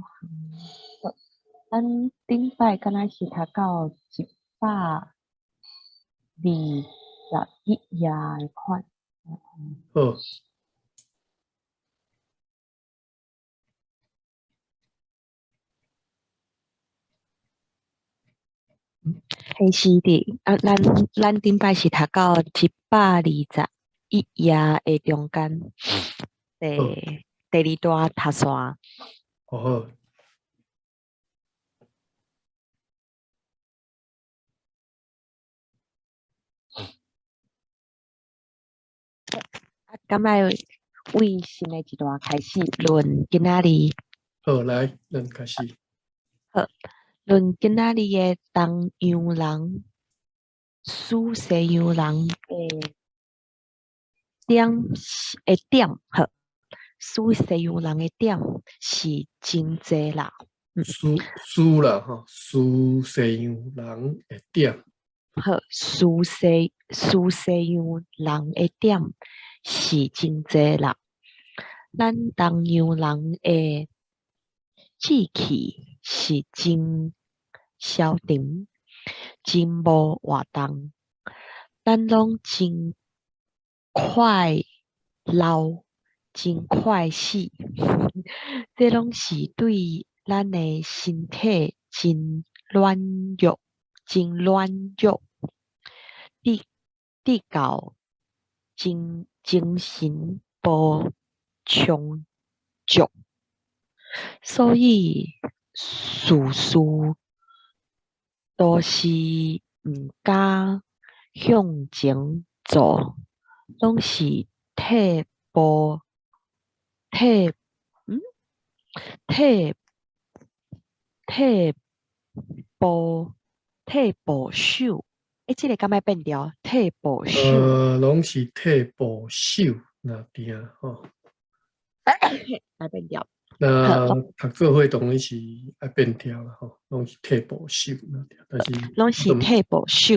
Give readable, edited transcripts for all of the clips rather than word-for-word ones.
行，咱頂擺敢若是讀到121頁的款。好。彼是佇啊，咱頂擺是讀到121頁的中間，第二段讀線。哦好。啊，敢愛為新的一段開始論今仔日。好，來，咱開始。好，論今仔日的東洋人，使西洋人的點的點，好，使西洋人的點是真濟啦。使使啦吼，使西洋人的點。好，使西洋人的點是真濟啦。咱東洋人的志氣是真消沉，真無活動，咱攏真快老，真快死，這攏是對咱的身體真軟弱，真軟弱，直到精神無充足，所以事事都是毋敢向前做，攏是退步，退，嗯，退退步，退步手。欸，這个敢愛變調？退步手。攏是退步手那定吼。來變調。那讀做伙當然是愛變調啦吼，攏是退步手那定，但是攏是退步手。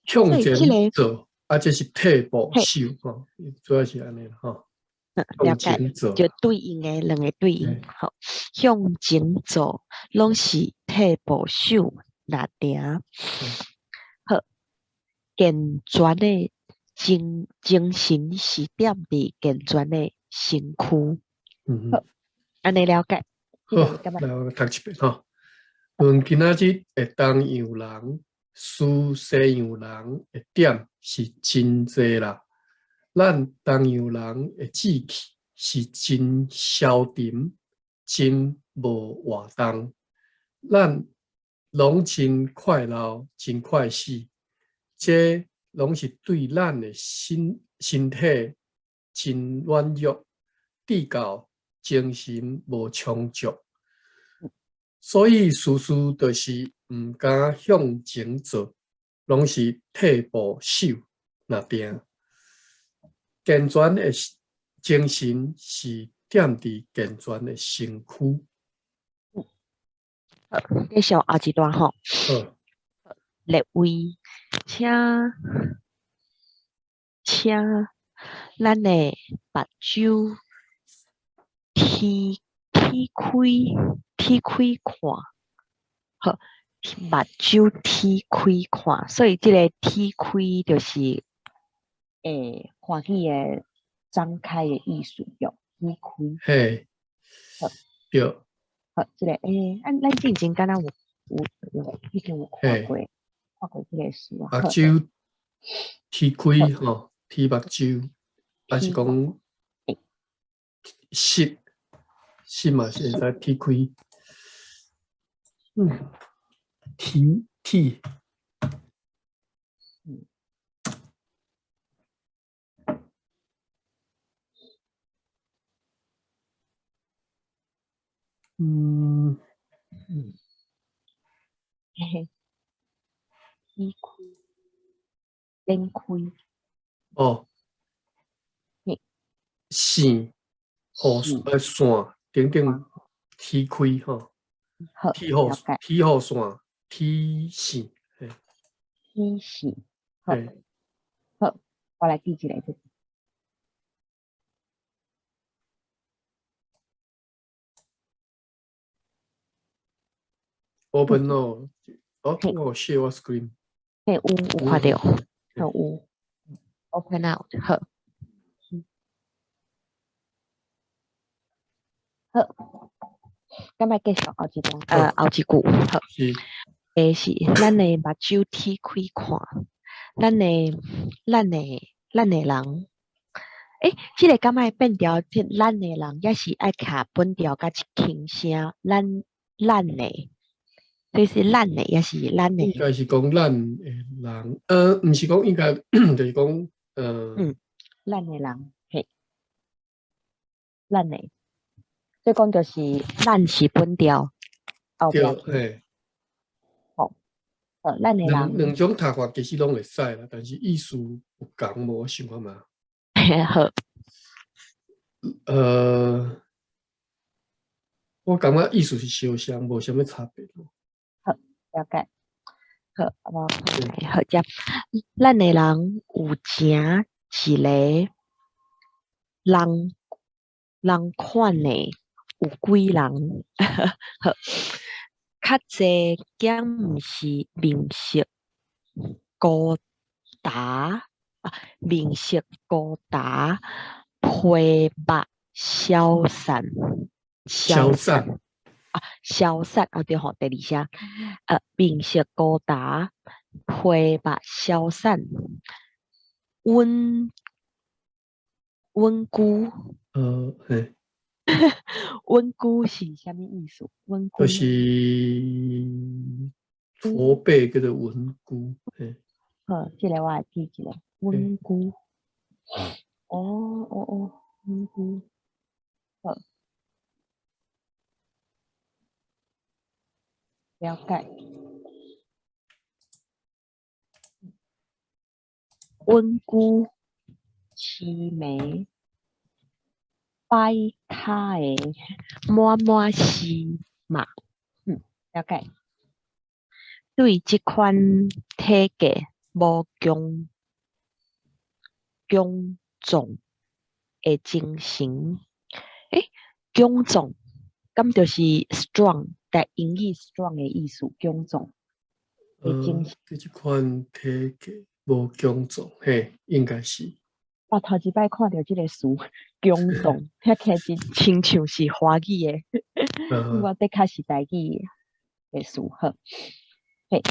向前做，啊，這是退步手吼，主要是按呢吼。了解，就對應的兩个對應，好，向前做，攏是退步手那定。好，健全的精神是踮佇健全的身軀。好，按呢了解。好，來我讀一遍吼。論今仔日的東洋人，輸西洋人的點是真濟啦。咱東洋人的志氣是真消沉，真無活動。咱攏真快老，真快死，這攏是對咱的身體真軟弱，直到精神無充足，所以事事就是毋敢向前做，攏是退步手那定。健全的精神是踮佇健全的身軀。好，繼續後一段吼。好。列位，請咱的目睭踢踢開，踢開看，好，目睭踢開看，所以這个踢開就是歡喜的張開的意思，對，踢開。嘿，好，對。好，這个啊，咱之前敢若有已經有看過，看過這个詞啊。目睭踢開吼，踢目睭，還是講濕濕嘛是會使踢開。踢踢。嘿嘿，踢開，展開。哦。線，雨線等等，踢開吼。好，鐵雨鐵雨線，鐵線，嘿。鐵線，好，好，我來記一下這個。Open Note，哦，我有 share 我 screen。嘿，有看著，好有。Open Note，好。好，敢愛繼續後一段？後一句，好。是。是咱的目睭鐵開看，咱的人，這个敢愛變調？這咱的人抑是愛徛本調較輕聲？咱的，這是咱的，抑是咱的？應該是講咱的人，毋是講應該，就是講，咱的人，嘿，咱的，所以講就是咱是本調，後對，壁嘿。咱的人兩種讀法其實攏會使啦，但是意思有仝無？我想看覓。好。我感覺意思是相像，無啥物差別。好，了解。好，我好，遮咱的人有誠一个人人款的有幾人？好。較濟兼毋是面色高達啊，面色高達，皮肉消散，消散啊，消散啊，對吼，第二聲，面色高達，皮肉消散，穩穩固，嘿。穩固是啥物意思？穩固就是駝背叫做穩固，嘿。好，這个我會記一下，穩固。哦哦哦，穩固。好，了解。穩固，痴迷。擺跤的滿滿是嘛，了解。對這款體格無強壯的精神，強壯，敢就是 strong，台英語 strong 的意思，強壯的精神。對這款體格無強壯，嘿，應該是。我頭一擺看著這个詞，強壯，聽起來真親像是華語的，我的確是台語的詞。好，嘿，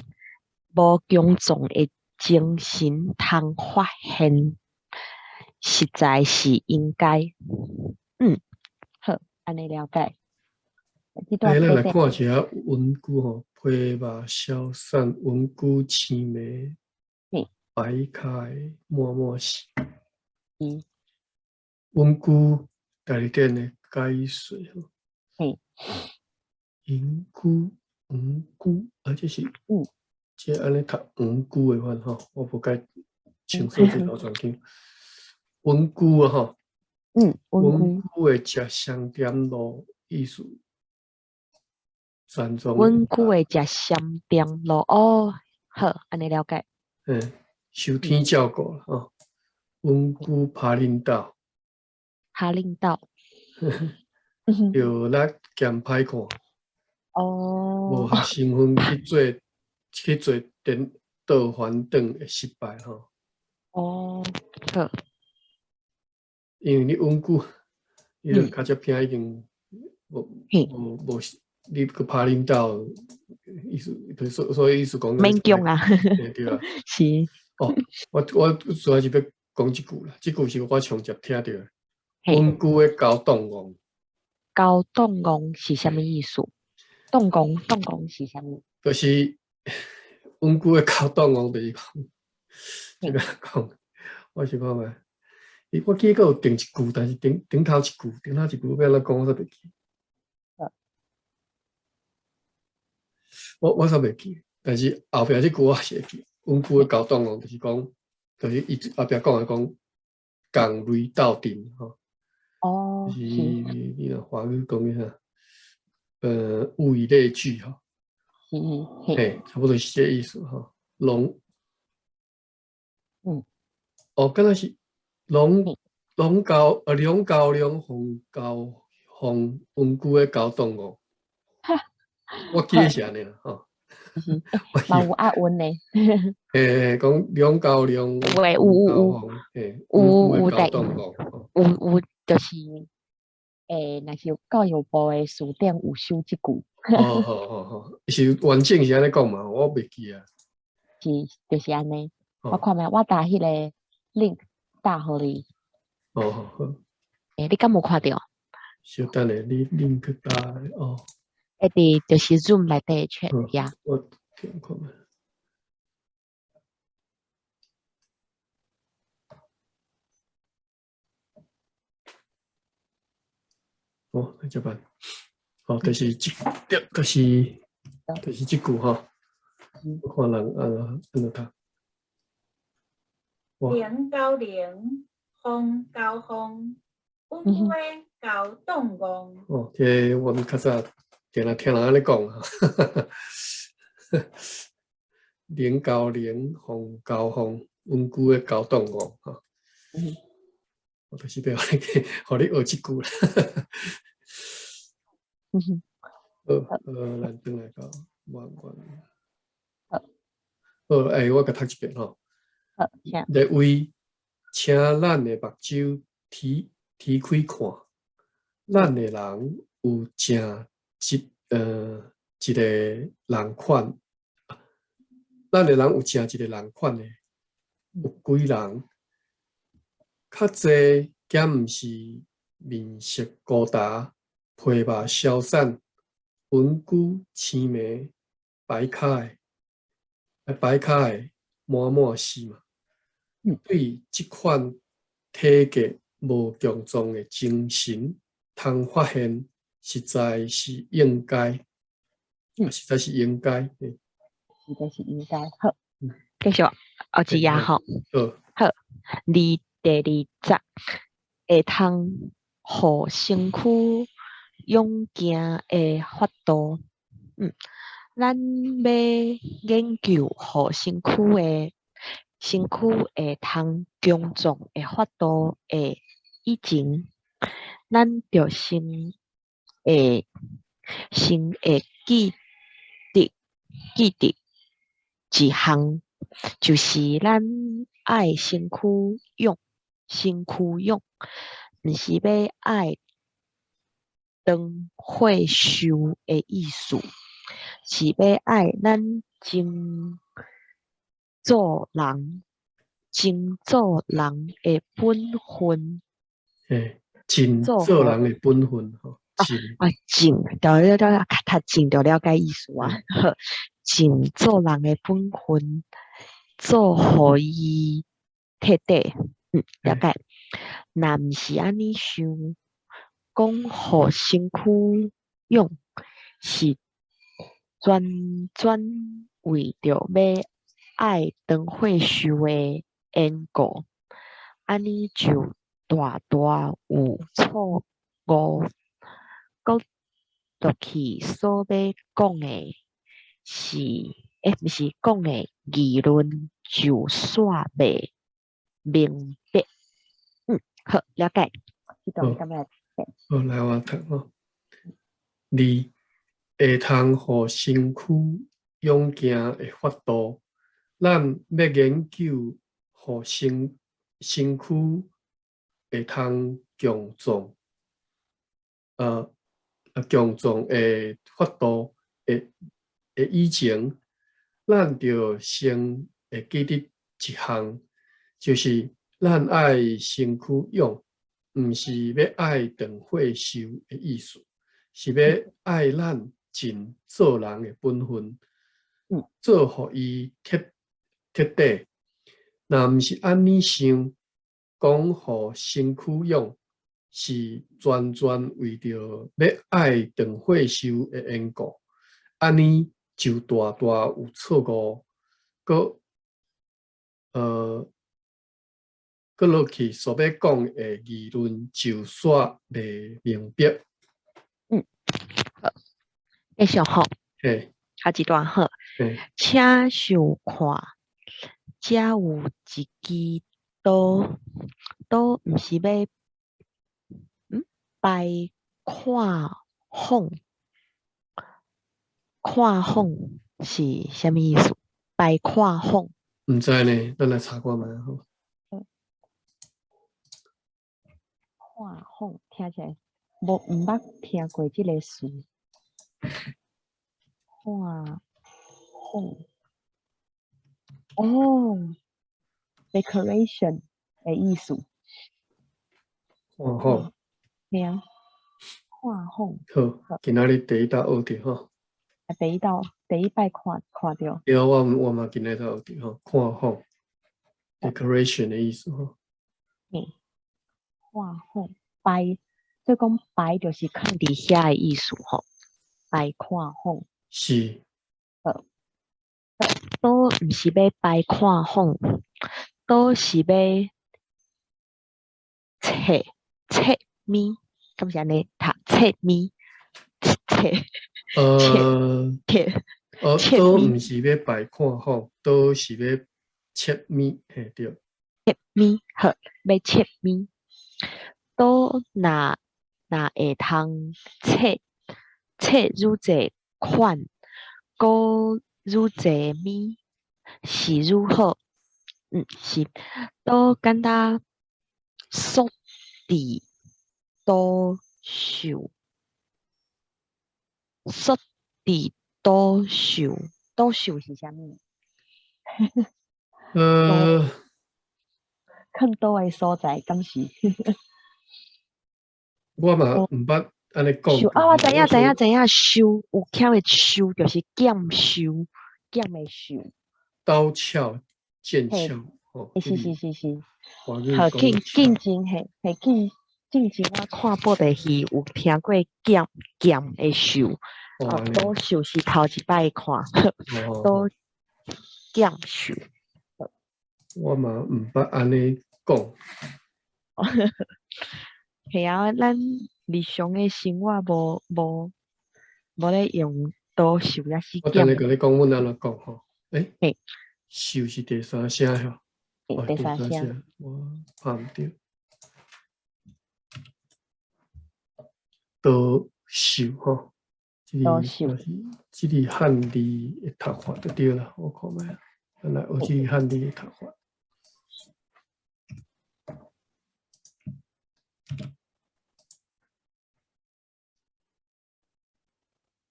無強壯的精神通發現，實在是應該。好，按呢了解。咱來看一下文句吼，皮肉消散，文具青眉，白跤的滿滿是。溫居代理店的解說吼，銀居、黃居，啊，這是，這按呢讀黃居的款吼，我無解清楚這條全經。溫居啊吼，溫居的食雙點路意思，山莊。溫居的食雙點路哦，好，按呢了解。受天照顧吼。溫居拍恁兜，拍恁兜，著力兼歹看，哦，無合身份去做顛倒翻轉會失敗吼。哦，好。因為你溫居，你著跤隻偏已經無無無，你閣拍恁兜，意思，所以意思講。勉強啊。對啊。是。哦，我主要是欲講這句啦，這句是我上集聽著的。溫居的高檔戇。高檔戇是啥物意思？檔戇檔戇是啥物？就是溫居的高檔戇，就是講，這個講，我是講咩？我記得閣有頂一句，但是頂頂頭一句，頂頭一句欲按怎講，我煞袂記。我煞袂記，但是後壁這句我是會記。溫居的高檔戇，就是講，就是伊後壁講的講，仝雷鬥陣吼。哦，是你若華語講啥？物以類聚吼。嘿，差不多是這個意思吼。龍，哦，敢若是龍龍高龍高龍鳳高鳳溫居的高檔戇。我記得是按呢啦，吼。是，嘛有押韻呢。欸，講兩交兩，有欸，有有有，有有對，有有就是，欸，若是有教育部的辭典有收這句。哦，好好好，是完整是按呢講嘛？我袂記啊。是，就是按呢。我看覓，我打彼個 link 打予你。哦，好好。欸，你敢有看著？小等下，你 link 打哦。會佇就是 Zoom 內底 chat 遐。我聽看覓。哦，那這辦。哦，就是這，對，就是這句吼。我看人按怎讀。零交零，風交風，穩固的交動戇。哦，這個阮較早定定聽人按呢講啊。零交零，風交風，穩固的交動戇吼。我就是欲予你，予你學這句啦。好，咱轉來到萬關。好，欸，我共讀一遍吼。好，請。列位，請咱的目睭提提開看，咱的人有誠一个仝款，咱的人有誠一个仝款的，有幾人？較濟敢毋是面色烏焦、皮肉消散、溫久青眉、白跤的，白跤的滿滿死嘛。對這款體格無強壯的精神，通發現實在是應該，實在是應該。實在是應該。好，繼續，後一頁吼。好。好，二第二節會通予身軀勇健的法度。咱欲研究予身軀會通強壯的法度的以前，咱著先會記得一項，就是咱愛身軀勇，毋是欲愛當歲壽的意思，是欲愛咱盡做人的本分。嘿，盡做人的本分吼。啊，盡，對對對，讀盡就了解意思啊。好，盡做人的本分，做予伊徹底，了解。若毋是按呢想，講予身軀勇，是全全為著欲愛當歲壽的緣故，按呢就大大有錯誤。閣落去所欲講的是，欸，毋是講的議論就煞袂明白。好，了解。好，好，來我讀吼。二，會通予身軀勇健的法度，咱欲研究予身軀會通強壯，強壯的法度的以前，咱著先會記得一項，就是咱愛身軀勇，毋是欲愛當歲壽的意思，是欲愛咱盡做人的本分，做予伊徹徹底。若毋是按呢想，講予身軀勇，是全全為著欲愛當歲壽的緣故，按呢就大大有錯誤。閣落去所欲講的議論就煞袂明白。好，繼續吼。嘿。下一段好。嘿。請想看，遮有一支刀，刀毋是欲掰看風，看訪是啥物意思？擺看訪。毋知呢，咱來查看覓好。看訪聽起來無毋捌聽過這個詞。看訪，哦，decoration 的意思。看訪。對啊，看訪。好，今仔日第一道學著吼。啊，第一道第一擺看看著。對，我嘛今日才學著吼，看訪，decoration 的意思吼。嘿，看訪擺，所以講擺就是囥佇遐的意思吼，擺看訪。是。好，倒毋是欲擺看訪，倒是欲切切物，敢是按呢讀？切物，切切切倒毋是欲擺看訪，倒是欲切物，嘿對。切物好，欲切物。倒若若會通切切愈濟款，閣愈濟物是愈好。是倒敢若縮佇刀袖，縮佇刀袖，刀袖是啥物？囥刀的所在，敢是？我嘛毋捌按呢講。啊，我知影，知影，知影，袖有巧的袖，就是劍袖，劍的袖。刀鞘、劍鞘，吼。是是是是。好，進進前嘿，嘿進進前我看布袋戲有聽過劍劍的袖，哦，刀袖是頭一擺看，刀劍袖。我嘛毋捌按呢講。係啊，咱日常的生活無無無咧用刀袖，抑是我等下共你講，阮按怎講吼？欸，袖是第三聲吼？第三聲。我拍毋著。刀袖吼，刀袖，這個漢字的讀法就對啦。我看覓，咱來學這個漢字的讀法。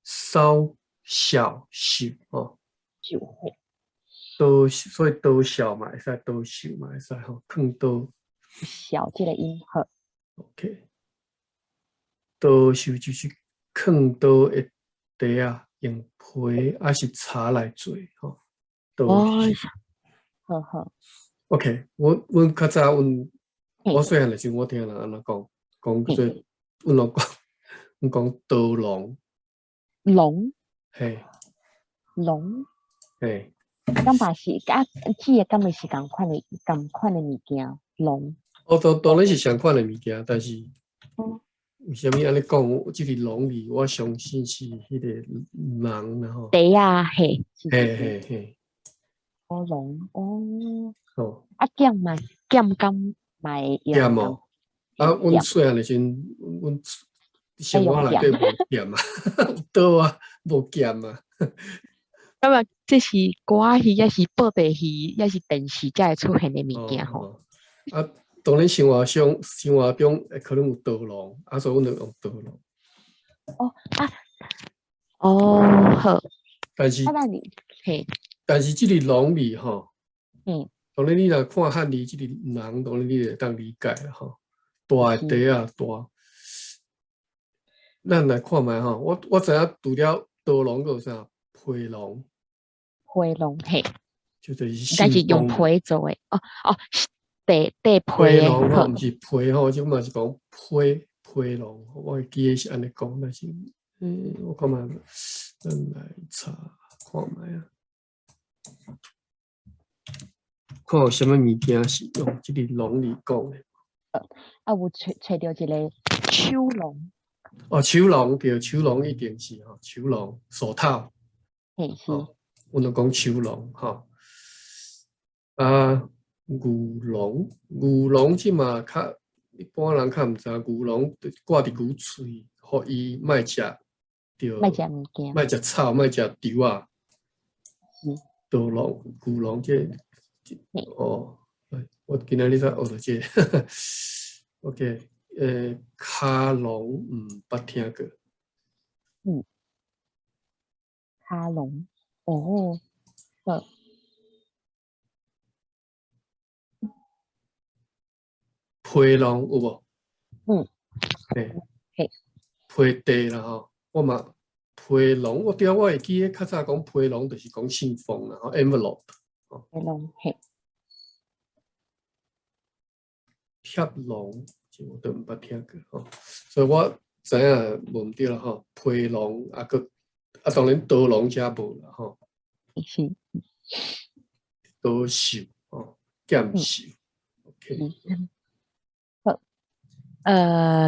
燒小袖吼，袖刀，所以刀小嘛會使，刀袖嘛會使吼，囥刀。小這個音好。 OK，刀袖就是囥刀的袋仔，用皮抑是柴來做吼。刀袖。好好。 OK，我阮較早阮我細漢的時陣，我聽人按怎講，講做，阮攏講，阮講刀籠。籠。嘿。籠。嘿。敢嘛是啊？這個敢會是仝款的，仝款的物件，籠。哦，當當然是相款的物件，但是為啥物按呢講？這個籠字，我相信是彼個人啦吼。袋仔，嘿。嘿嘿嘿。哦，籠哦。哦。啊，劍嘛，劍敢嘛會用。劍哦。啊，阮細漢的時陣，阮生活內底無劍啊，有刀啊，無劍啊。感覺這是歌仔戲，抑是布袋戲，抑是電視才會出現的物件吼。啊，當然生活上、生活中會可能有刀籠，啊，所以阮就用刀籠。哦啊，哦好。但是，啊，嘿。但是這個籠字吼，當然你若看漢字，這個人，當然你會當理解啦吼。大的袋仔大，咱來看覓吼，我我知影除了刀籠，閣有啥皮籠？皮籠嘿，就是但是用皮做的哦哦，地地皮皮籠吼，毋是皮吼，這嘛是講皮皮籠，我會記得是按呢講，但是我看覓，咱來查看覓啊，看有啥物物件是用這個籠來講的。啊，有揣揣著一個手籠。哦，手籠對，手籠一定是吼，手籠手套。嘿是。阮都講手籠吼。啊，牛籠，牛籠這嘛較一般人較毋知，牛籠掛佇牛喙，予伊莫食對，莫食物件，莫食草，莫食稻仔。刀郎、牛郎這，哦，我今仔日才學著這個。OK，跤囊毋捌聽過。跤囊，哦，好。皮囊有無？嗯。嘿。嘿。皮袋啦吼，我嘛皮囊，我對啊，我會記得較早講皮囊就是講信封啦，吼，envelope。皮囊，嘿。貼囊，這我都毋捌聽過吼，所以我知影無毋對啦吼，皮囊啊，閣啊，當然刀郎遮無啦吼。是。刀獸吼，劍獸，OK。好，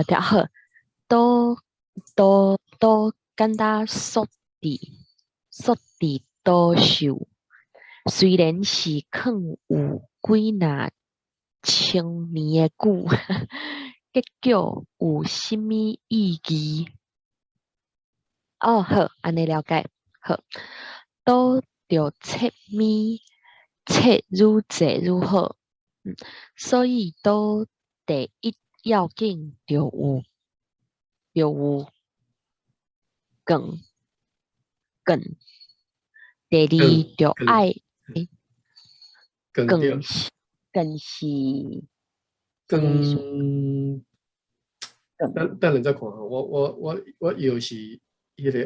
著好，刀刀刀簡單縮佇縮佇刀獸，雖然是囥有幾若千年的久，結果有啥物意義？哦，好，按呢了解。好，刀著切物，切愈濟愈好。所以刀第一要緊著有著有鋼鋼，第二著愛鋼是鋼是鋼。等等下再看吼，我搖是彼個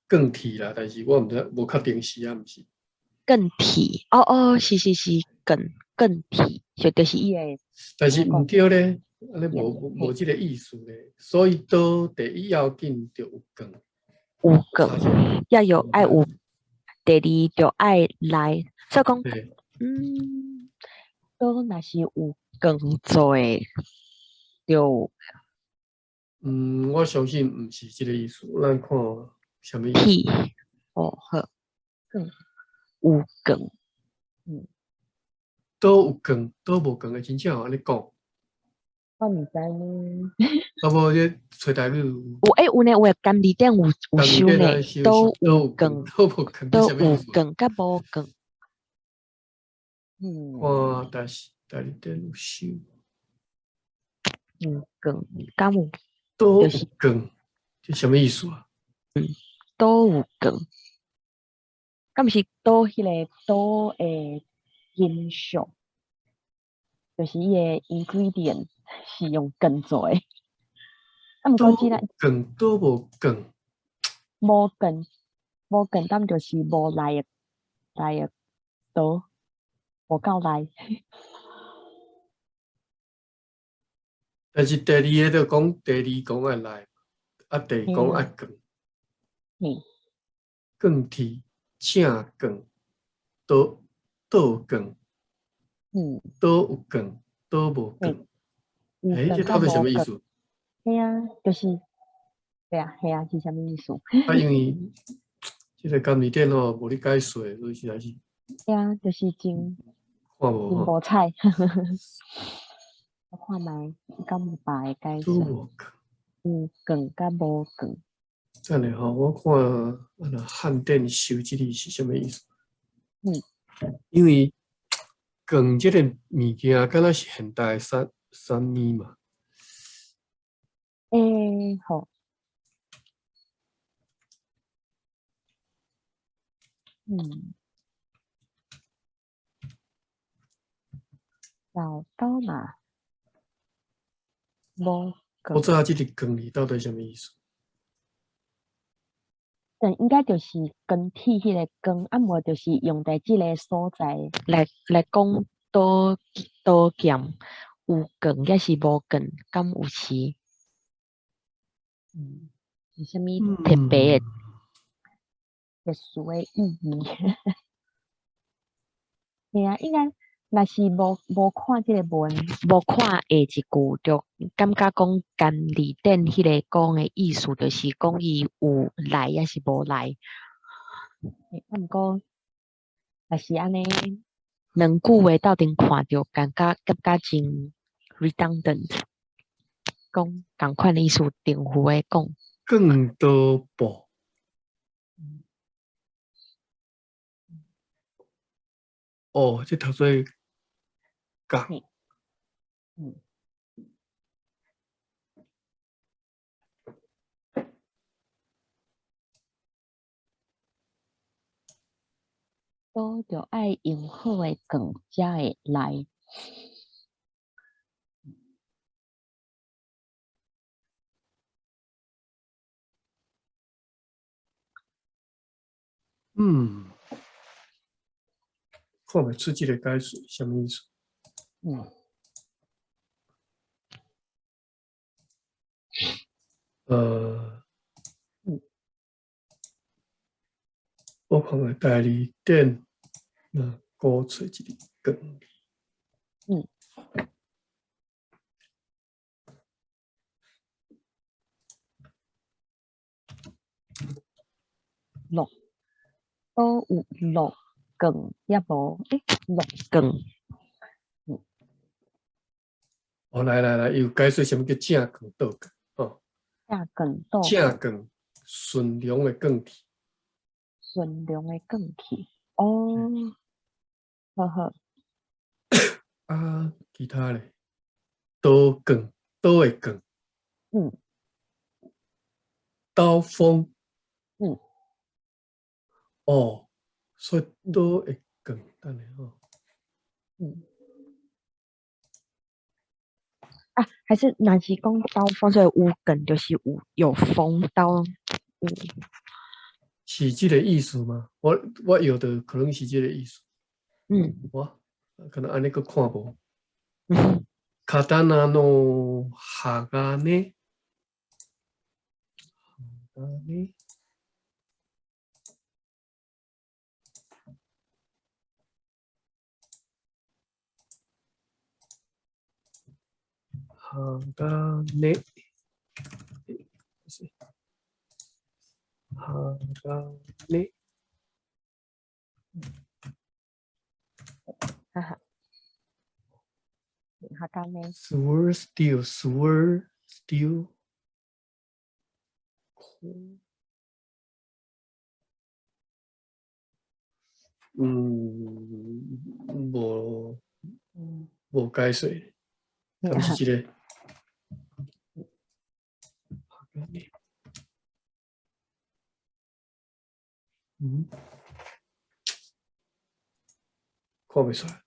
鋼鐵啦，但是我毋知無確定是抑毋是。鋼鐵，哦哦，是是是，鋼鋼鐵，就是伊個。但是毋對咧，按呢無這个意思咧，所以刀第一要緊著有鋼。有鋼，抑有愛有。第二著愛來，所以講，刀若是有鋼做的，就。我相信毋是這个意思，咱看啥物意思。鐵，哦好，鋼有鋼，刀有鋼，刀無鋼的真正有按呢講。我毋知呢。啊無，你揣台語有。有欸，有呢，有監理店有收呢，刀有鋼，刀無鋼，刀有鋼佮無鋼。哇，但是代理店有收。有鋼，敢有？刀有鋼，這啥物意思啊？刀有鋼，敢毋是刀彼个刀的金屬，就是伊个 ingredient 是用鋼做的。啊，毋過這個鋼刀無鋼，無鋼，無鋼，敢就是無力的力的刀，無夠力。但是第二个就講，第二講愛來，啊，第二講愛鋼。鋼鐵、正鋼、刀刀鋼，刀有鋼，刀無鋼。欸，這到底啥物意思？嘿啊，就是，對啊，嘿啊，是啥物意思？啊，因為這个監理店吼無咧解說，所以實在是。對啊，就是真看無真無彩。我看覓，敢有別个解說？有鋼佮無鋼。等下吼，我看啊，若漢典收這个是啥物意思？因為鋼這个物件，敢若是現代產產物嘛？欸，好。老刀嘛，無我知影這个鋼字到底啥物意思？鋼應該就是鋼鐵彼个鋼，啊無就是用佇這个所在來講刀刀劍有鋼抑是無鋼，敢有是？是啥物特別的特殊的意義？嘿啊，應該若是無看這个文，無看下一句，就感覺講監理頂彼個講的意思，就是講伊有來抑是無來。啊，毋過若是按呢兩句話鬥陣看著，感覺真 redundant，講仝款的意思，重複的講。鋼刀布。哦，這讀做角。刀著愛用好的鋼才會利。嗯，看袂出這个解釋啥物意思？我看覓大字典，若古揣一个鋼。落，刀有落鋼抑無？欸，落鋼。哦，來來來，伊有解說啥物叫正鋼倒鋼哦。正鋼倒正鋼，純良的鋼鐵。純良的鋼鐵，哦，好好。啊，其他咧，刀鋼，刀的鋼。刀鋒。哦，所以刀會鋼，等下吼。啊，還是若是講刀鋒，所以有鋼就是有鋒刀。是這个意思嗎？我有的可能是這个意思。我可能按呢閣看無。刀の鋼。鋼。鋼。鋼。哈哈。鋼。 Sword steel, sword steel. 嗯，無無解釋，敢是這个？嗯，看袂出來。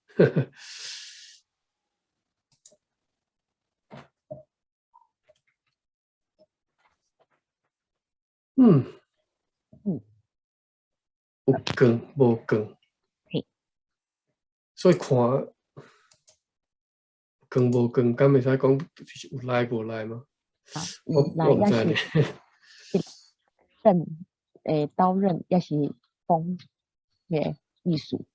有鋼無鋼，所以看鋼無鋼，敢會使講就是有來無來嗎？我毋知呢。刃，刀刃，抑是鋒的意思。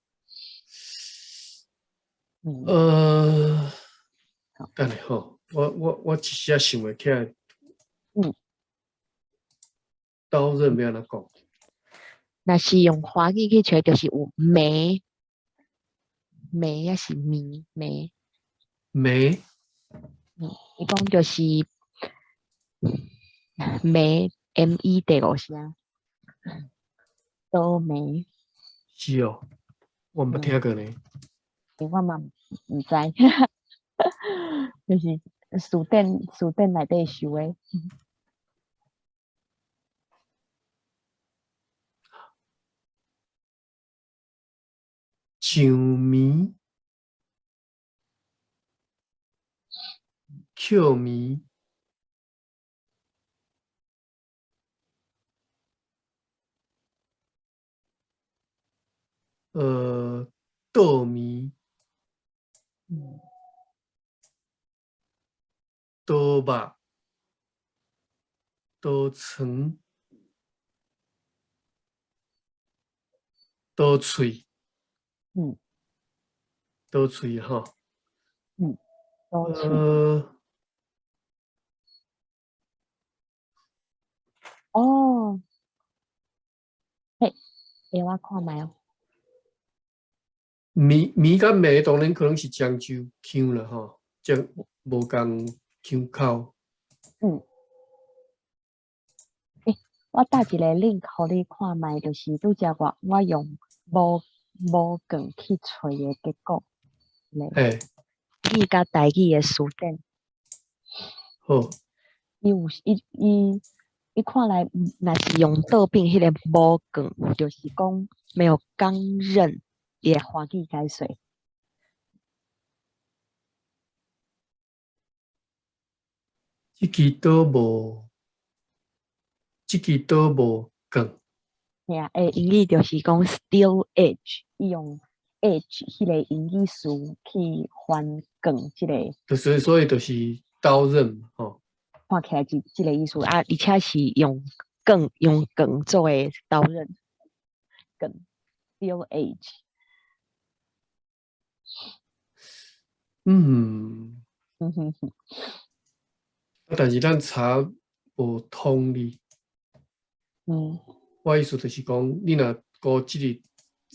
等下吼，我一時仔想袂起來。刀刃欲按怎講？若是用華語去揣，就是有眉，眉抑是眉眉。眉。伊講就是眉 M E 第五聲，刀眉。是哦，我毋捌聽過呢。我嘛毋知，就是詞典內底搜的。上暝，扣暝，倒暝，刀肉，刀床，刀喙。刀喙吼。刀喙。哦。嘿，會我看覓哦。暝暝佮暝當然可能是漳州腔啦吼，這無仝腔口。我貼一个 link 予你看覓，就是拄才我用無棍去揣的結果咧。語佮台語的詞典。好。伊有伊伊伊看來，若是用倒反彼个無棍，就是講沒有鋼刃，伊會歡喜解說。這支刀無，這支刀無鋼。嘿啊，英語就是講 steel edge，伊用 edge 彼个英語詞去翻鋼這個。就是所以就是刀刃吼。看起來是這个意思啊，而且是用鋼用鋼做的刀刃，鋼 steel edge。啊，但是咱查無通字。我意思就是講，你若顧這个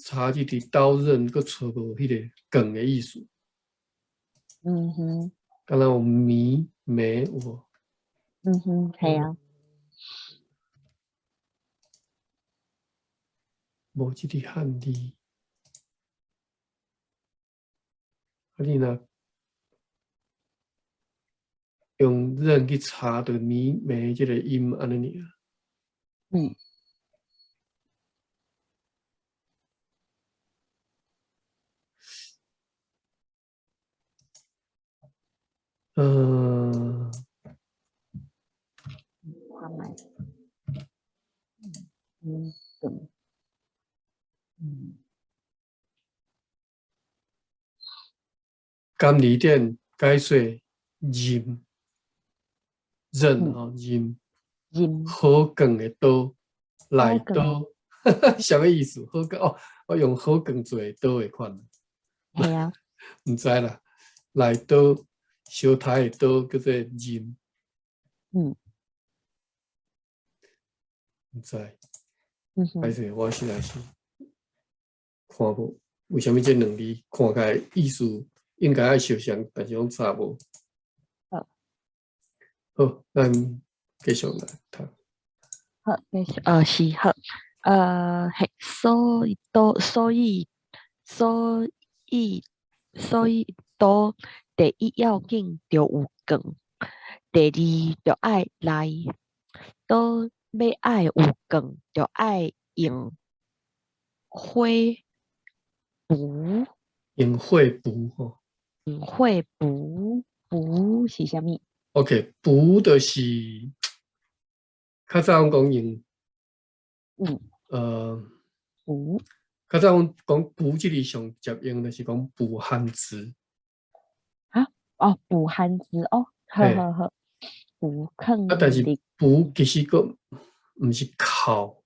查這个刀刃，閣揣無彼个鋼的意思。敢若有糜糜有無？嗯哼，係啊。無這个漢字。啊，你若用刃去查著糜糜這个音，按呢爾。看覓。嗯，嗯。甘字典解說刃，刃吼刃，刃。好鋼的刀，內刀，啥物意思？好鋼哦，我用好鋼做的刀的款。係啊。毋知啦，內刀，相刣的刀叫做刃。毋知。歹勢，我實在是看無，為啥物這兩字看起來意思應該愛相像，但是攏查無。好。好，咱繼續來讀。好，繼續，是好，嘿，所以刀，所以，所以，所以刀，第一要緊著有鋼，第二著愛來，刀欲愛有鋼，著愛用火斧。用火斧吼。用火斧，斧是啥物？ OK，斧就是較早阮講用，斧。較早阮講斧這个上常用就是講捕番薯。啊？哦，捕番薯哦，好好好，斧囥。啊，但是斧其實閣毋是扣，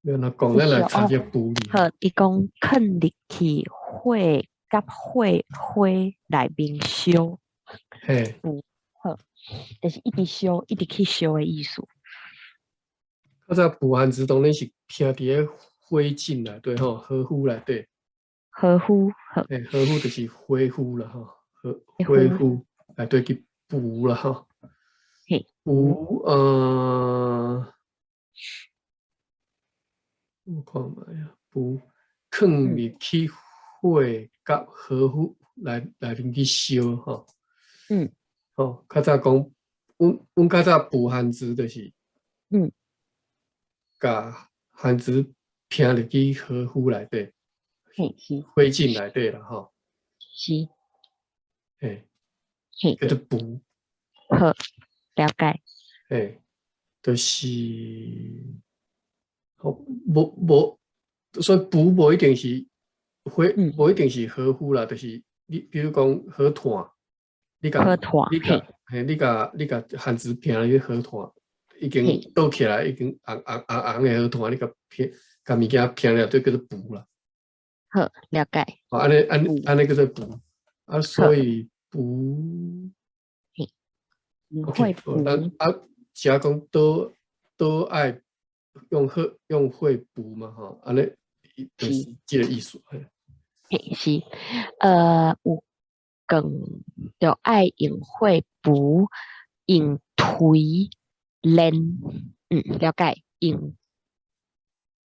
欲按怎講？咱來查這斧字。好，伊講囥入去火佮火花內面燒。斧，好，就是一直燒，一直去燒的意思。較早捕番薯當然是徛佇咧火燼內底吼，火釜內底。火釜，好。嘿，火釜就是火釜啦吼，火釜內底去捕啦吼。捕，我看覓啊，捕囥入去火佮火釜內面去燒吼。吼，較早講，阮較早捕番薯就是，共番薯徛入去火釜內底，嘿，是。火燼內底啦吼。是。嘿。嘿。叫做捕。好，了解。嘿，就是，吼，無無，所以捕無一定是火，無一定是火釜啦，就是你比如講火炭，你共你共嘿，你共番薯徛入去火炭，已經倒起來，已經紅紅紅紅的火炭，你共徛，共物件徛了，就叫做捕啦。好，了解。哦，按呢按呢按呢叫做捕，啊，所以捕。 OK，咱啊，遮講刀刀愛用火用火捕嘛，吼，按呢就是這个意思。嘿，是，有鋼就愛用火捕，用錘練，了解。用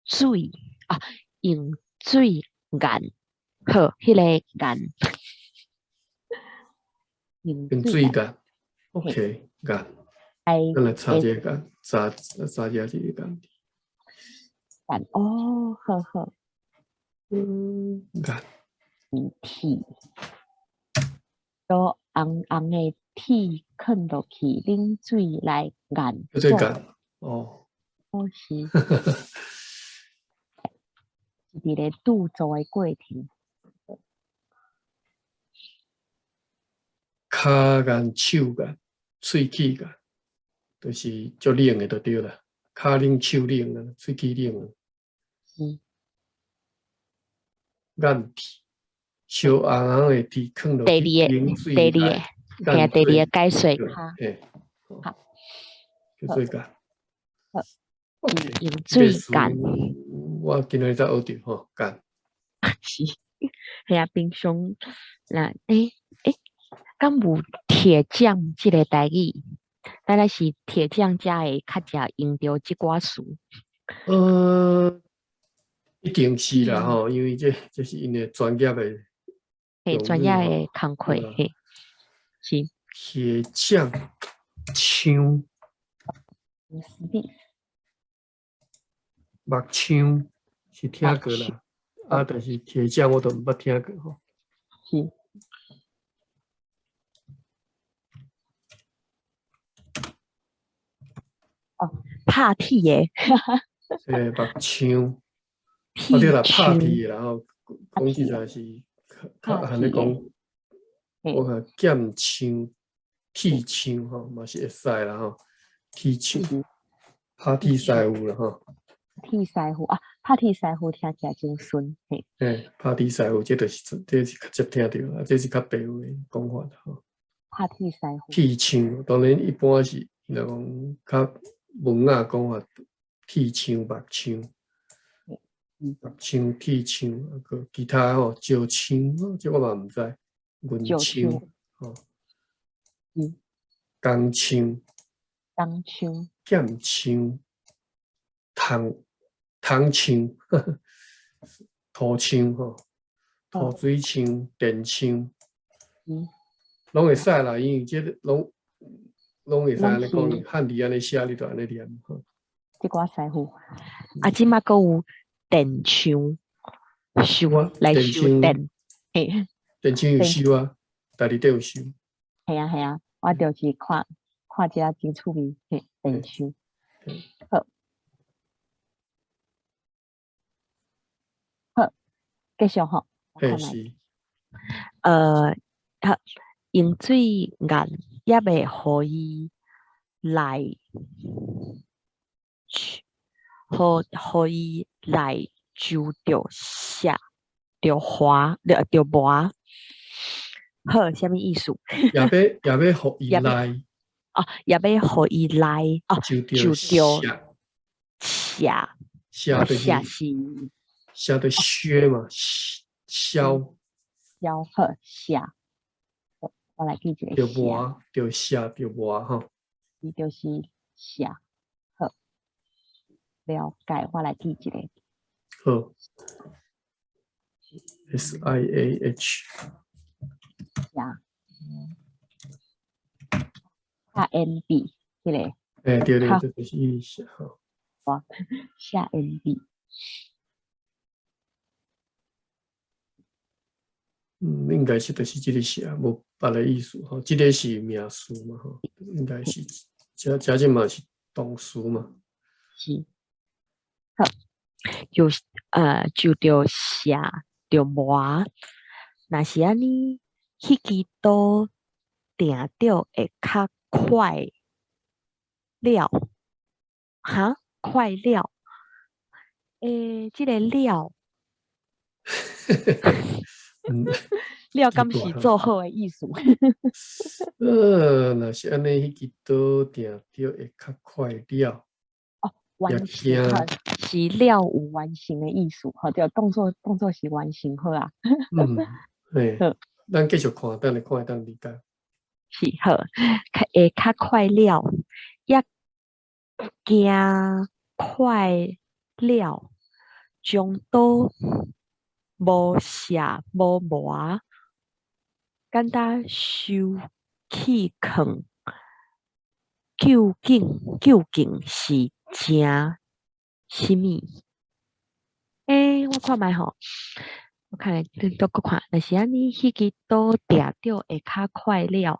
水啊，用水眼，好，彼个眼，用用水眼水眼，OK，眼，来咱来查這個眼，查查這這個眼，眼，哦，好好，眼，鐵，都紅紅的鐵囥落去，冷水來眼，叫做眼，哦，哦是，是佇咧鑄造的過程。跤眼、手眼、喙齒眼，就是足冷的就對啦。跤冷、手冷啊，喙齒冷啊。是。眼鐵，燒紅紅的鐵囥落去，第二個，冷水第二個，嘿，第二個解說較，嘿，好，叫做眼。好， OK，用水眼。我今仔日才學著吼，眼。是，嘿啊，平常若敢有鐵匠這个台語？咱若是鐵匠才會較常用著這寡詞。一定是啦吼，因為這是𪜶的專業的嘿，專業的工課，嘿，是。鐵匠、槍、木槍是聽過啦，啊，但是鐵匠我都毋捌聽過吼。是。哦，拍鐵的。木槍。啊對啦，拍鐵的啦吼，講起來是較按呢講，我看劍槍、鐵槍吼，嘛是會使啦吼，鐵槍、拍鐵師傅啦吼。鐵師傅啊，拍鐵師傅聽起來真順嘿。嘿，拍鐵師傅，這就是這是較少聽著啦，這是較白話講法吼。拍鐵師傅。鐵槍當然一般是若講較文雅講法，鐵槍、木槍。木槍、鐵槍，啊，閣其他吼，石槍，這我嘛毋知。銀槍，吼，鋼槍、鋼槍、劍槍、銅銅槍、土槍吼，土水槍、電槍，攏會使啦，因為這個攏會使按呢講，漢字按呢寫，你就按呢念吼。這寡師傅，啊，這馬閣有電槍，收來收電，嘿，電槍有收啊，家己底有收。係啊係啊，我就是看看這真趣味，嘿，電槍。好，好，繼續吼。嘿是。好，用水眼也袂予伊來，予伊來就著寫，著滑，著磨。好，啥物意思？也欲予伊來。哦，也欲予伊來，哦，就著寫。寫。寫就是寫是。寫就削嘛，削。削好寫。我來記一下。著磨，著寫，著磨吼。伊就是寫。好，了解，我來記一下。好。S I A H。寫。啊 N B，彼个。欸，對對，這就是伊寫吼。哇，寫 N B。應該是就是這個寫，無別个意思吼。這個是名詞嘛吼，應該是，這這嘛是動詞嘛。是。好，就就著寫著磨，若是按呢，彼支刀定著會較快了，哈，快了。這個了。了敢是做好的意思？若是按呢，彼支刀定著會較快了。哦，完成是了有完成的意思，吼，對，動作是完成好啊。嘿，咱繼續看，等下看會當理解。是好，會較快了，也驚快了，將刀無卸無磨，簡單收去囥，究竟是誠啥物？欸，我看覓吼，我看你閣看，若是按呢，彼支刀定著會較快了。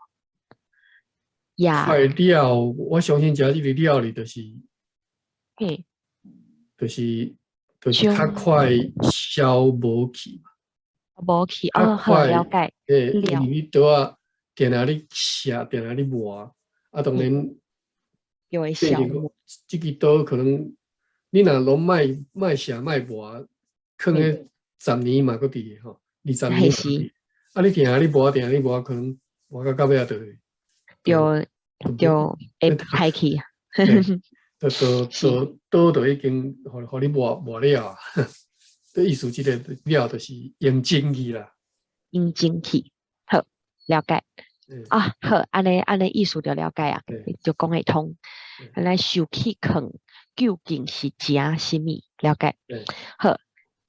也快了，我相信這這个了哩，就是就是較快消無去嘛。無去哦，好了解。欸，因為你刀仔定定咧削，定定咧磨，啊，當然又會消。這支刀可能你若攏莫莫削莫磨，囥咧10年嘛閣佇吼，20年嘛佇。啊，你定定咧磨，定定咧磨，可能磨到到尾仔就會。就就會歹去。就就就刀就已經予予你磨磨了啊！這意思，這个了就是用精去啦。用精去，好，了解。啊，好，按呢按呢意思就了解啊，就講會通。按呢收去囥，究竟是誠啥物？了解。好，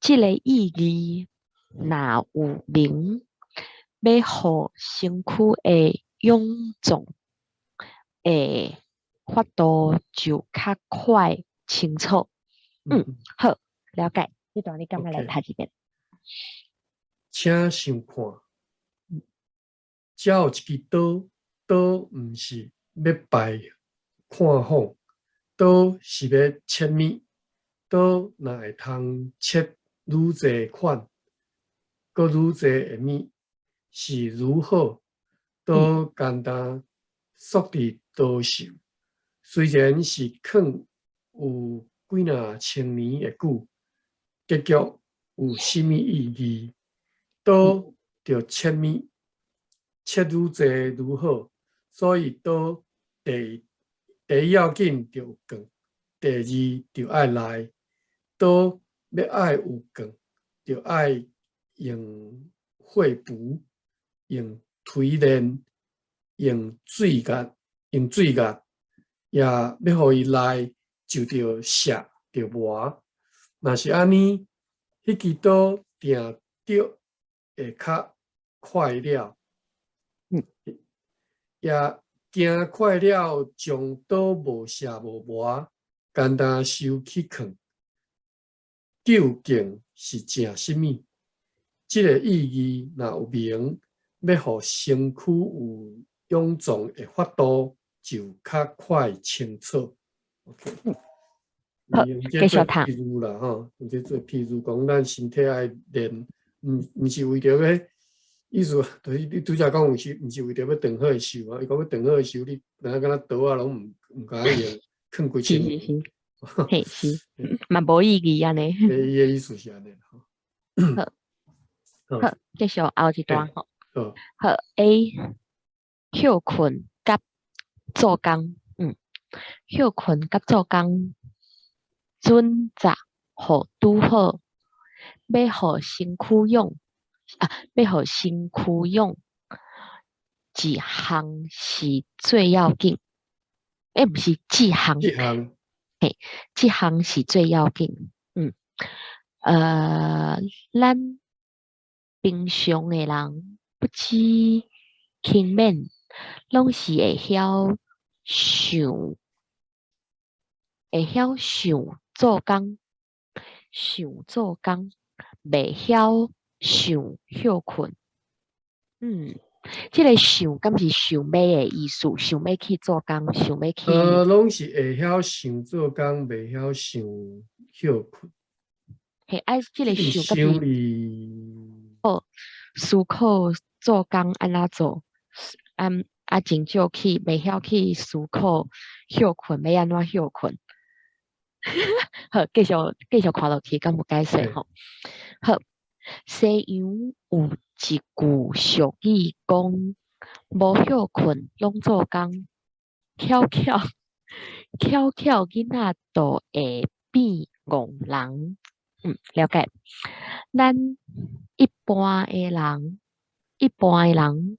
這个意義若有明，欲予身軀的臃腫的法度就較快清楚。嗯，好，了解。這段你感覺來讀一遍。請想看，遮有一支刀，刀毋是欲擺看風，刀是欲切物，刀若會通切愈濟款，閣愈濟的物，是愈好。刀簡單束佇刀袖，雖然是囥有幾若千年的久，結局有啥物意義？刀著切物，切愈濟愈好，所以刀第第一要緊著有鋼，第二著愛利。刀欲愛有鋼，著愛用火鋤，用錘煉，用水壓，用水壓，也欲予伊利，就著削，著磨。若是按呢，彼支刀定著會較快了。也驚快了，將刀無削無磨，簡單收去囥，究竟是誠啥物？這个意義若有明，欲予身軀有臃腫的法度，就較快清楚。OK，好，繼續讀。譬如啦，吼，用這做譬如講，咱身體愛練，毋是為著欲，意思就是你拄才講有時，毋是為著欲長好的壽啊。伊講欲長好的壽，你若敢若刀仔攏毋敢用，囥幾千年。是是是，嘿是，嘛無意義按呢。伊的意思是按呢。好，好，繼續後一段吼。好，好 A 歇睏佮做工，歇睏佮做工，準則予拄好，欲予身軀勇啊，欲予身軀勇，一項是最要緊。欸，毋是這項，這項，嘿，這項是最要緊。咱平常的人不止勤勉，攏是會曉想，會曉想做工，想做工，袂曉想歇睏。這个想敢是想欲的意思？想欲去做工，想欲去。攏是會曉想做工，袂曉想歇睏。嘿，啊，這个想敢是哦，思考做工按怎做？啊啊，真少去，袂曉去思考歇睏欲按怎歇睏。好，繼續繼續看落去，敢有解釋吼？好，西洋有一句俗語講：無歇睏，攏做工，巧巧巧巧囡仔就會變戇人。了解。咱一般的人，一般的人，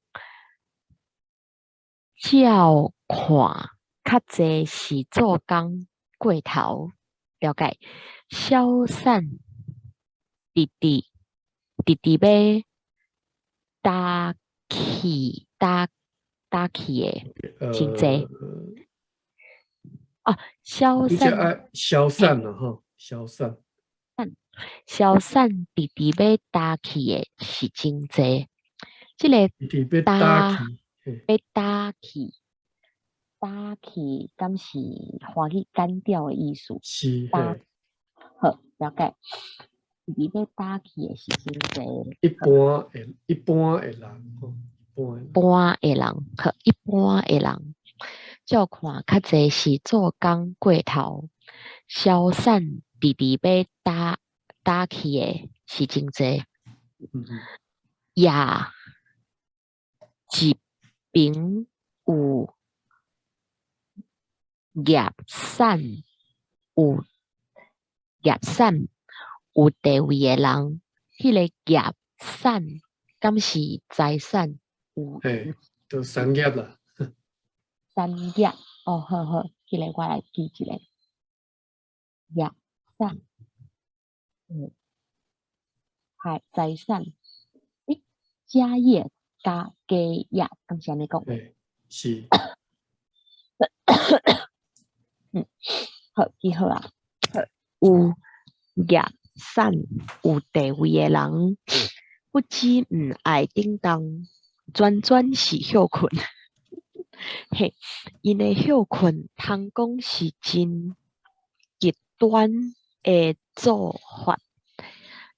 照看較濟是做工過頭。了解。消散直直直直欲焦去焦焦去的真濟。哦，消你這散愛消散啦吼，消散。消散直直欲焦去的是真濟。這个直直欲焦去，嘿。欲焦去，焦去，敢是歡喜乾掉的意思？是，焦嘿。好，了解。直直欲焦去的是真濟。一般的人吼，一般的人。般的人，好，一般的人，照看較濟是做工過頭，消散直直欲焦焦去的是真濟。也一爿有業產有業產有地位的人，彼个業產敢是財產有？嘿，就產業啦。產業，哦，好好，彼个我來記一下。業產，係財產，欸，家業加家業，敢是按呢講？嘿，是。好，記好啊。好，有業產有地位的人，不止毋愛振動，全全是歇睏。嘿，𪜶的歇睏通講是真極端的做法。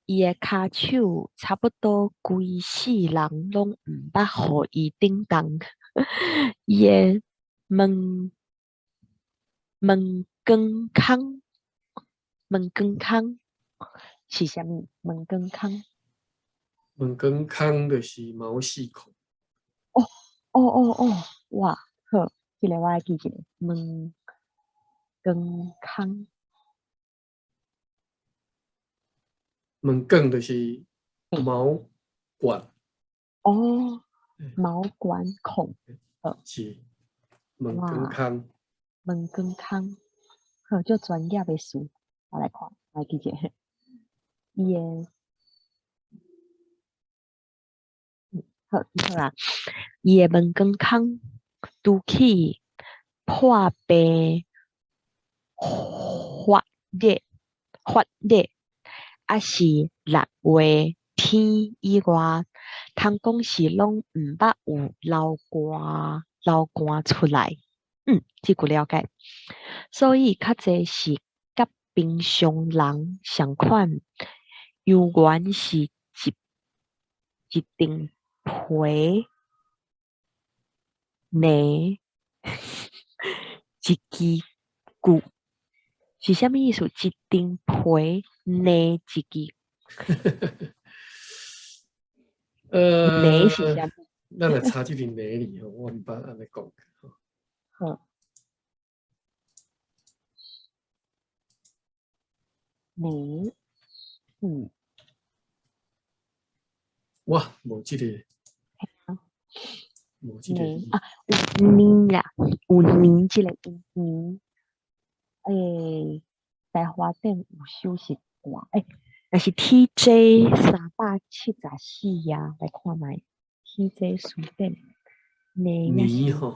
伊的跤手差不多規世人攏毋捌予伊振動。伊的毛毛管孔，毛管孔是啥物？毛管孔？毛管孔就是毛細孔。哦哦哦哦，哇，好，這个我愛記一下，毛管孔。毛管就是毛管。哦，毛管孔。是毛管孔。毛管孔，好，足專業的詞，我來看，來記一下。伊的，好，記好啦。伊的毛管孔拄起破病發熱發熱，抑是6月天以外，通講是攏毋捌有流汗流汗出來。這句了解。所以較濟是佮平常人相款，猶原是一層皮糜一支骨，是啥物意思？一層皮糜一支。糜是啥物？咱來查這個糜字吼，我毋捌按呢講。好。糜，哇，無這個。無這個。啊，有呢啦，有呢這個音呢。欸，台華頂有首是歌，欸，若是 TJ 374啊，來看覓 TJ 詞典。呢吼。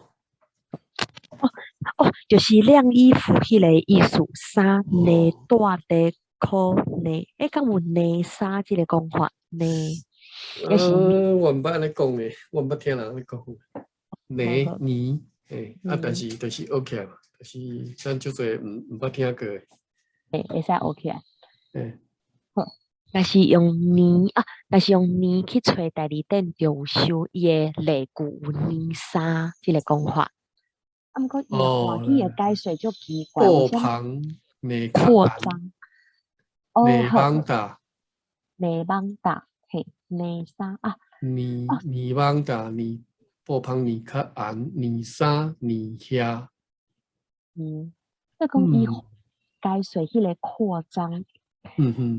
哦哦，就是晾衣服彼个意思，衫糜帶佇褲糜，欸，敢有糜衫這個講法？糜，抑是？我毋捌按呢講的，我毋捌聽人按呢講。糜呢，欸，啊，但是就是學起來嘛，就是咱足濟毋捌聽過的。欸，會使學起來。欸。好，若是用呢啊，若是用呢去揣代字典，就有收伊的例句有呢衫這個講法。啊，毋過伊的華語的解說足奇怪，布棚內擴張。內網大。內網大，嘿，呢衫啊。呢呢網大，呢布棚呢較紅，呢衫呢遐。即講伊解說彼個擴張，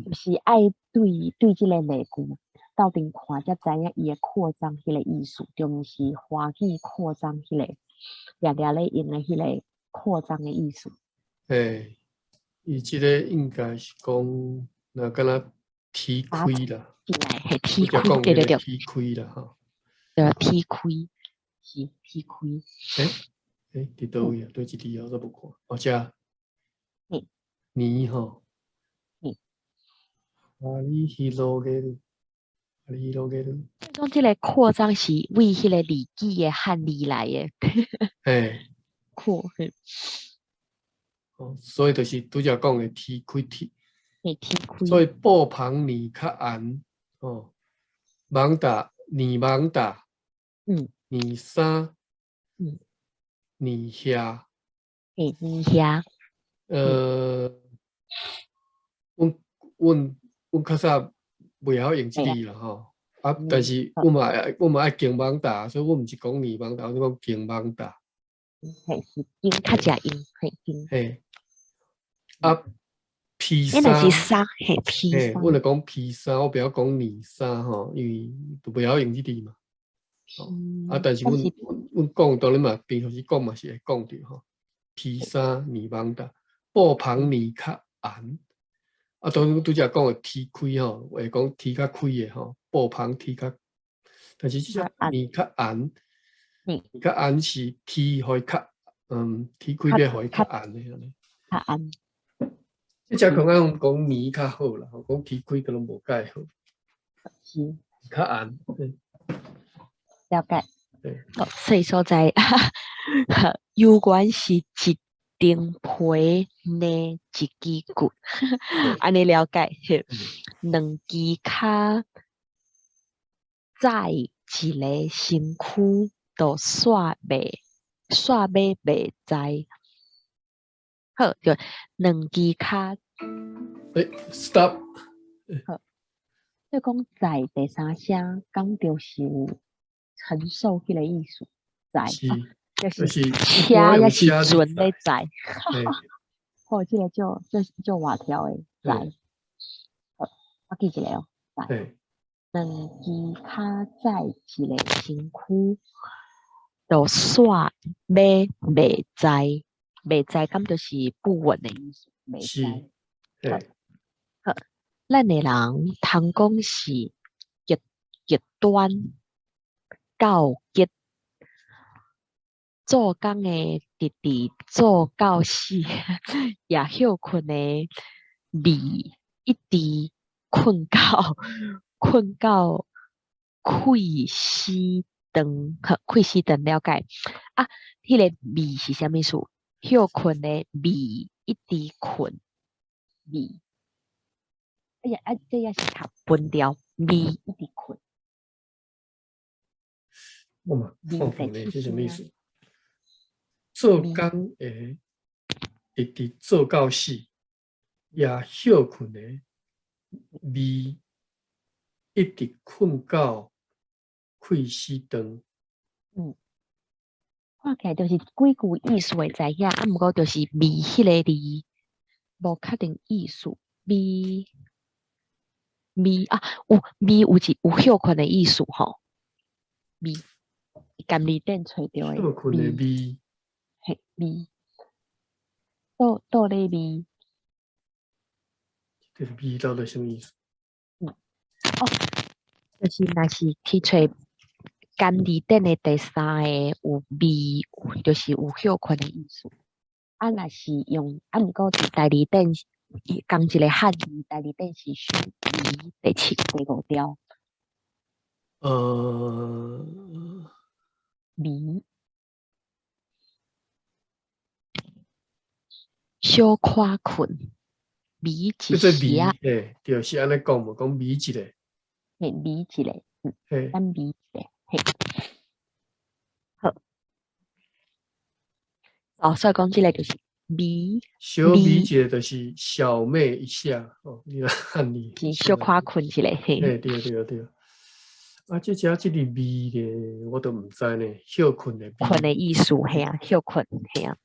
就是愛對對這個例句鬥陣看，才知影伊的擴張彼個意思，就毋是華語擴張彼個掠掠咧用的彼個擴張的意思。欸。伊這个應該是講，若敢若天開啦，起來係天開，拄才講對對對，彼個天開啦吼。對，天開是天開。欸，佇佗位啊？佗一字我煞無看。哦，遮。年吼。啊，你広げる，啊，你広げる。講這個擴張是為彼個字句的漢字來的。擴，嘿。哦，所以就是拄才講的天開天。嘿，天開。所以布篷呢較紅，哦，網搭呢網搭，呢衫，呢遐。嘿，呢遐。阮較早袂曉用這字啦吼，啊，但是阮嘛愛經網搭，所以阮毋是講呢網搭，阮講經網搭。嘿，是經較正用，嘿，經。嘿，啊，披欸，若是衫，衫，嘿，披嘿，衫。阮就講披衫，我袂曉講呢衫吼，因為就袂曉用這字嘛。吼，啊，但是阮阮講當然嘛，平常時講嘛是會講著吼。披衫呢網搭，布篷呢較紅。啊，當然拄才講的天開吼，會講天較開的吼，布篷天較，但是這隻呢較紅，呢較紅是天予伊較，天開欲予伊較紅的按呢。較紅。這隻可能講呢較好啦，講天開可能無蓋好。是。較紅。了解。對。哦，所以所在，猶原是一層皮呢一支骨，按呢了解。兩支跤載一个身軀，都煞袂煞欲袂知。好，就兩支跤。欸，stop。好，你講載第三聲，敢就是有承受彼个意思，載，就是車抑是船咧載。好，這个足足足活跳的載。好，我記一下哦，載。兩支跤載一个身軀，就煞欲袂知，袂知，敢就是不穩的意思，袂知。好，咱的人通講是極極端到極，做工的直直做到死，也歇睏的味一直睏到睏到氣死斷，好，氣死斷了解。啊，彼个味是啥物意思？歇睏的味一直睏味。哎呀，啊，這也是讀分調，味一直睏。我嘛看無呢，這啥物意思？做工的直直做到死，也歇睏的味一直睏到氣死斷。看起來就是幾句意思會知影，啊，毋過就是味彼个字無確定意思。味味啊，有味有一有歇睏的意思吼。味，甘字典揣著的歇睏的味，嘿，味，倒倒咧味。這個味到底啥物意思？哦，就是若是去揣甘字典的第三个有味，就是有歇睏的意思。啊，若是用啊，毋過佇台字典仝一个漢字，台字典是選味第七第五條。味。小可睏，味一叫做時仔。嘿，對，是按呢講無？講味一下。嘿，味一下，咱味一下，嘿。好。哦，所以講這个就是味。小味一下就是小寐一下，哦，你來漢字。是小可睏一下，嘿。嘿，對對對。啊，這隻這个味咧，我都毋知呢。歇睏的味。睏的意思，嘿啊，歇睏，嘿啊。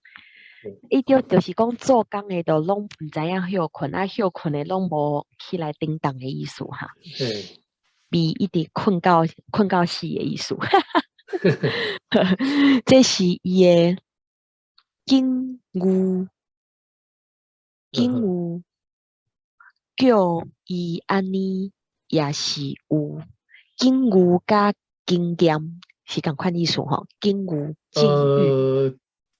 伊就就是講做工的都攏毋知影歇睏，啊，歇睏的攏無起來叮當的意思哈。味一直睏到睏到死的意思。這是伊的境遇。境遇叫伊按呢，也是有境遇佮經驗是仝款意思吼，境遇境遇，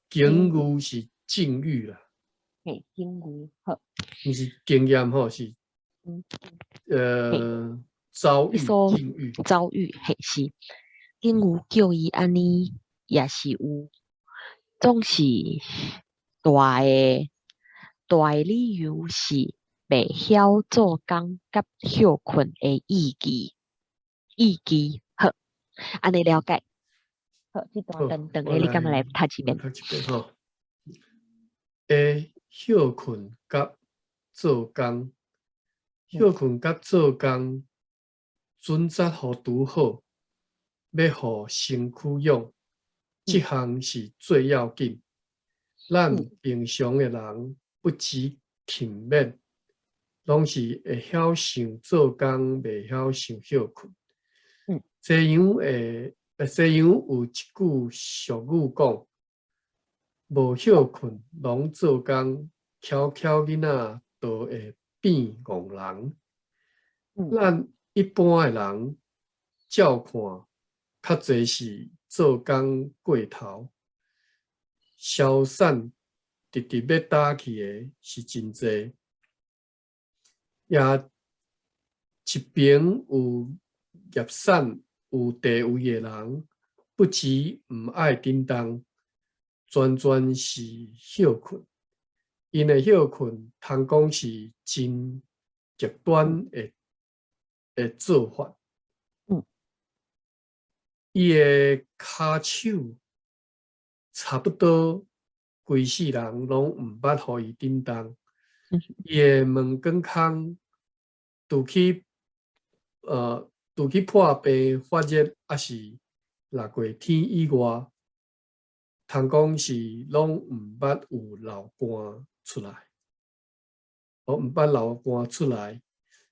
境遇是境遇啦，嘿，境遇好，毋是經驗吼，是遭遇說境遇，遭遇嘿是，境遇叫伊按呢，也是有，總是大的理由是袂曉做工佮歇睏的意義，好，按呢了解。好，這段好，長長我的你敢欲來來讀一遍？讀一遍吼。會歇睏佮做工，歇睏佮做工，準則予拄好，欲予身軀養，這項是最要緊。咱平常的人不只勤勉，攏是會曉想做工，袂曉想歇睏。西洋有一句俗語講：無歇睏，攏做工，巧巧囡仔都會變戇人。咱一般的人照看，較濟是做工過頭，消散直直欲焦去的是真濟。也一邊有業產有地位的人，不只毋愛振動，全全是歇睏。𪜶的歇睏，通講是真極端的做法。伊的跤手差不多規世人攏毋捌予伊振動。伊的毛管孔除去破病發熱，抑是六月天以外，通講是攏毋捌有流汗出來，毋捌流汗出來，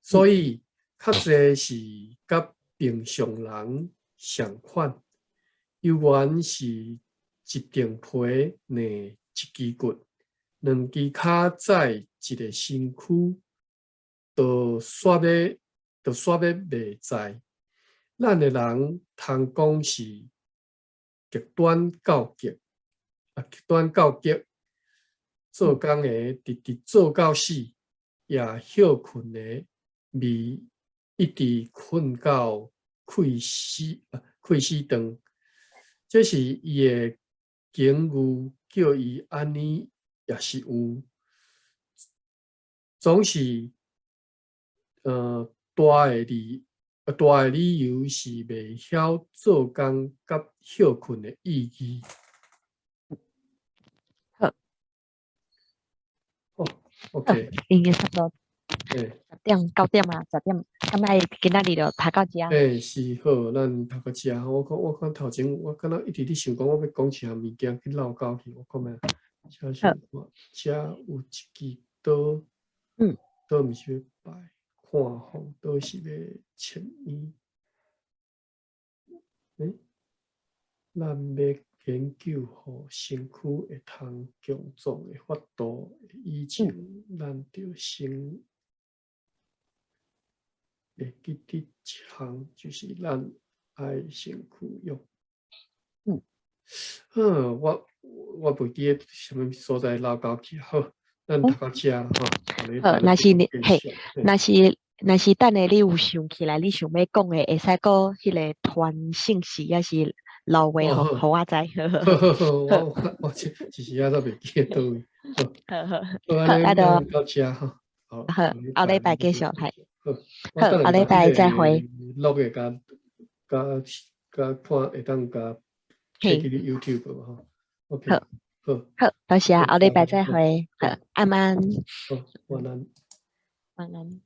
所以較濟是佮平常人相款，猶原是一層皮躡一支骨，兩支跤載一个身軀，就煞欲袂在。咱的人通講是極端到極，極端到極，做工的直直做到死，也歇睏的未一直睏到氣死斷。這是伊的境遇，叫伊按呢也是有，總是大的理由是袂曉做工佮歇睏的意義。好。哦，OK。應該差不多。10點9點啊，十點，敢愛今仔日就讀到遮。欸，是好，咱讀到遮。我看頭前，我敢若一直咧想講，我欲講一項物件去落溝去，我看覓，遮是看，遮有一支刀，刀毋是欲拜看風，刀是欲切煙。欸，咱欲研究予身軀會通強壯的法度以前，咱著先會記得一項，就是咱愛身軀用。我袂記得啥物所在落溝去，好，咱讀到遮吼。好，若是你嘿，若是等下你有想起來，你想欲講的，會使閣彼个傳訊息，抑是留話予我知。好好好，我一時仔都袂記得佗位。好好，好，按呢到遮吼。好，後禮拜繼續係。好，好，後禮拜再會。錄的共共共看會當共貼去 YouTube 吼。OK，好，好，好，多謝，後禮拜再會。好，晚安。好，晚安。晚安。